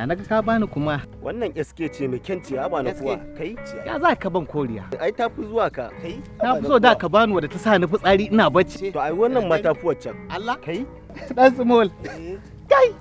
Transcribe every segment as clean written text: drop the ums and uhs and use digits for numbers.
Ya naga ka bani kuma? Wannan SK ce mai kyan ciya ba na kuwa. Kai? Ya za ka ban koriya? Ai ta fi zuwa ka. Kai? Na fi so da ka bani wadda ta sa ni fitsari ina bacci. To ai wannan ma ta fi waccan. Allah? Kai? Dan small. Kai!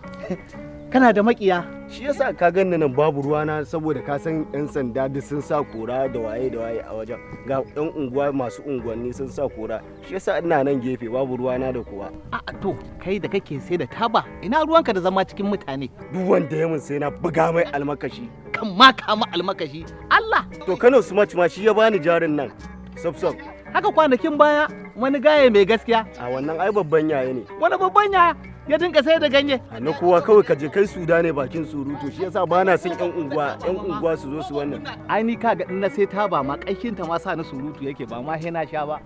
Kana da makiya. Shi yasa ka ganni nan babu ruwana, saboda ka san yan sanda duk sun sa kora da waye da waye a wajen. Ga yan unguwa, masu unguwanni sun sa kora. Shi yasa ina nan gefe, babu ruwana da kowa. A to, kai da kake sai da taba, ina ruwanka da zama cikin mutane? Duk wanda ya mun sai na buga mai almakashi. Kan ma kama almakashi. Allah! To Kano Smart ma shi ya bani jarin nan. Sof sof. Haka kwanakin baya wani gaye mai gaskiya. A wannan ai babban yaya ne. Wani babban yaya ya dinka sai da ganye. A na kowa kawai ka je kai suda ne bakin surutu, shi yasa ba na son yan unguwa su zo su wannan. Ai ni kaga in na sai taba ma, ƙanshin ta ma sa ni surutu yake, ba ma sai na sha ba.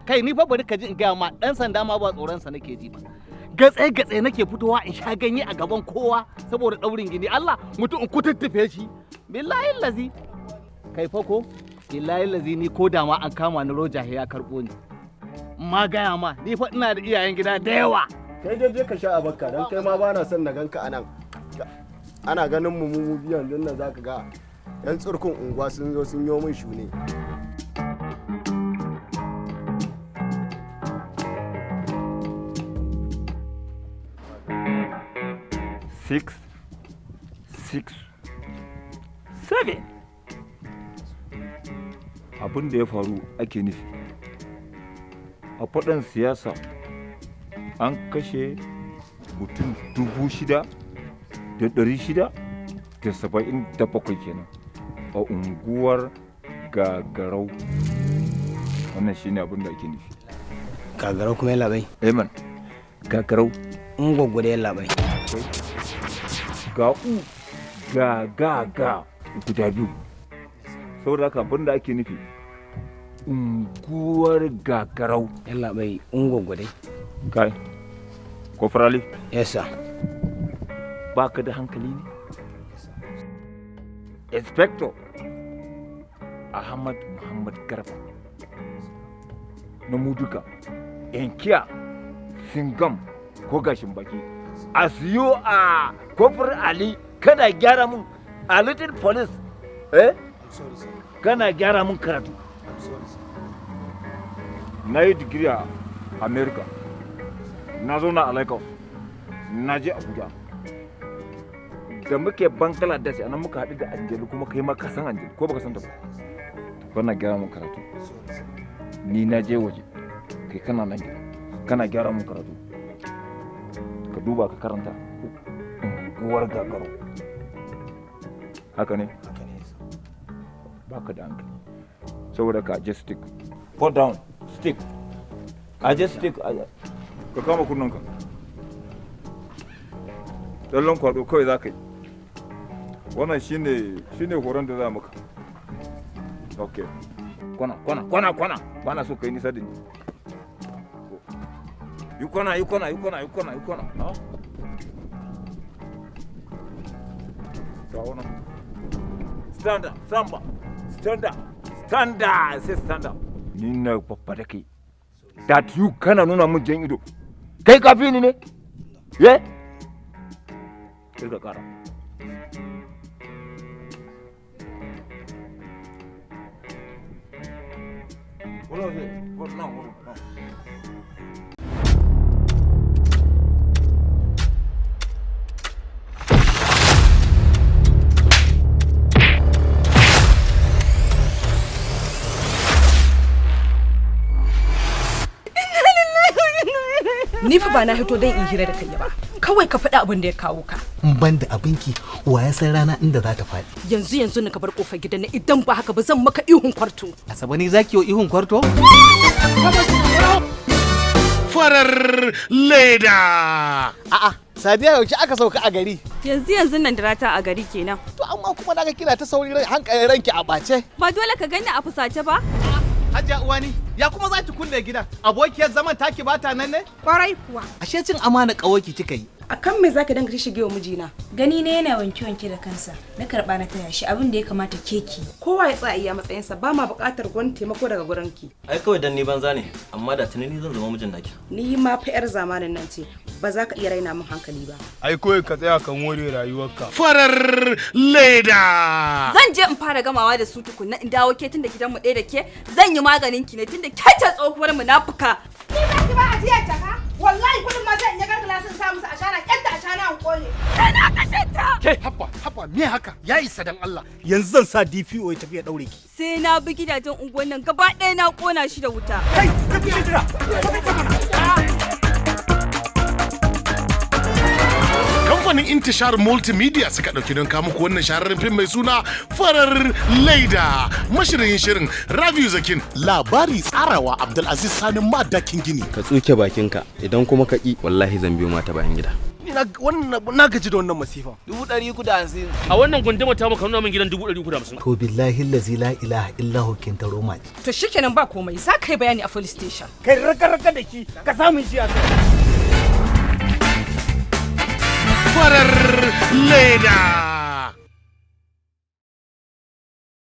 Kai, ni fa bari ka ji in gaya ma, dan sanda ma ba tsoron sa nake ji ba. Gatse gatse nake fitowa in sha ganye a gaban kowa saboda daurin gindi. Allah mutum in kututtufe shi. Billahi lazi. Kai fa ko billahi lazi, ni ko da ma an kama ni, roja ya karbo ni. Ma gaya ma, ni fa ina da iyayen gida da yawa. Kai dai je ka sha a bakka, don kai ma ba na son na ganka anan. Ana ganin mu mu biyan nan zaka ga yan tsurkun unguwa sun zo sun yi min shune. 6, 6, 7. Abin da ya faru ake nufi a faɗan siyasa, an kashe mutum 6,677 kenan a unguwar Gagarau. Wannan shine abin da ake nufi. Gagarau kuma, yallaɓai? Eman, Gagarau. In gwaggwada, yallaɓai. Ga u, ga ga ga guda biyu. Saboda haka abin da ake nufi, unguwar Gagarau. Yallaɓai, in gwaggwadai. Kai, Kofrali. Yes sir. Ba ka da hankali ne? Inspector Ahmad Muhammad Garba na Muduka, inkiya Singam ko gashin baki, a siyo a Kofar Ali, kana gyara mun a little police, eh, kana gyara mun karatu. Na yi digiri a America, na zauna a Lagos, na je Abuja. Da muke Bangladesh, a nan muka haɗu da Anjali. Kuma kai ma ka san Anjali ko baka san ta ba? Kana gyara mun karatu. Ni na je waje, kai kana nan gida kana gyara mun karatu. Ka duba ka karanta unguwar Gagaro, haka ne? Baka da hankali. Saboda ka aje stick, put down stick, aje stick, ka kama kunnanka. Tsallan kwado kawai za ka yi. Wannan shine horon da za maka. Ok, kwana kwana kwana kwana, ba na so ka yi nisa da ni. Yi kwana, yi kwana, yi kwana, yi kwana, yi kwana. Ha, ga wannan. Stand up, stand up, stand up, stand up, say stand up. Ni na babba da kai. That you kana nuna mun jan ido. Kai kafi ni ne? Ye, kirga kara. Hold on here. Hold on, hold on. Now. Ni fa ba na hito don in hira da kai ba. Kawai ka faɗi abin da ya kawo ka. In ban da abinki, wa ya san rana inda za ta faɗi? Yanzu yanzu na ka bar kofar gidan nan, idan ba haka ba zan maka ihun kwarto. Asabe, ni zaki yi ihun kwarto? Farar leda. A'a, Sadiya, yaushe aka sauka a gari? Yanzu yanzu nan da rata a gari kenan. To amma kuma naga kina ta sauri, hankalin ranki a ɓace. Ba dole ka gani a fusace ba? Hajiya Uwani, ya kuma za ki kulle gidan? Abokiyar zaman taki bata nan ne? Kwarai kuwa. Ashe cin amana ƙawarki kika yi. Akan me zaka danga shige wa mijina? Gani ne yana wanke wanke da kansa. Na karba na taya shi, abin da ya kamata keki. Kowa ya tsaya iya matsayinsa, ba ma buƙatar gwani taimako daga gurinki. Ai kawai dan ni banza ne, amma da tuni ni zan zama mijin naki. Ni ma fa yar zamanin nan ce. Ba za ka iya raina min hankali ba. Ai kawai ka tsaya ka more rayuwarka. Farar leda. Zan je in fara gamawa da su tukunna in dawo ke, tunda gidanmu ɗaya da ke, zan yi maganin ki ne, tunda ke ce tsohuwar munafuka. Ni ba ki ba ajiyar jaka? Wallahi kudin ma zan iya gargala sun sa musu ashana, kyanta ashana an kone. Kana kashe ta. Ke, haba haba, me haka? Ya isa dan Allah. Yanzu zan sa DPO ya tafi ya daure ki. Sai na bi gidajen unguwan nan gaba ɗaya na kona shi da wuta. Kai, ka fi jira. Kamfanin Intishar Multimedia suka ɗauki don kawo muku wannan shahararren fim mai suna Farar Laida. Mashirin shirin Rabiu Zakin, labari tsarawa Abdulaziz Sani Madakin Gini. Ka tsuke bakinka, idan kuma ka ki, wallahi zan biyo mata bayan gida. Ni na wannan, na gaji da wannan masifa. 350,000. A wannan gunduma ta muka nuna min gidan 350,000. To billahi lazi la ilaha illahu kintaro maji. To shikenan, ba komai, za ka yi bayani a police station. Kai raka raka da shi, ka samu shi a Farar Leda.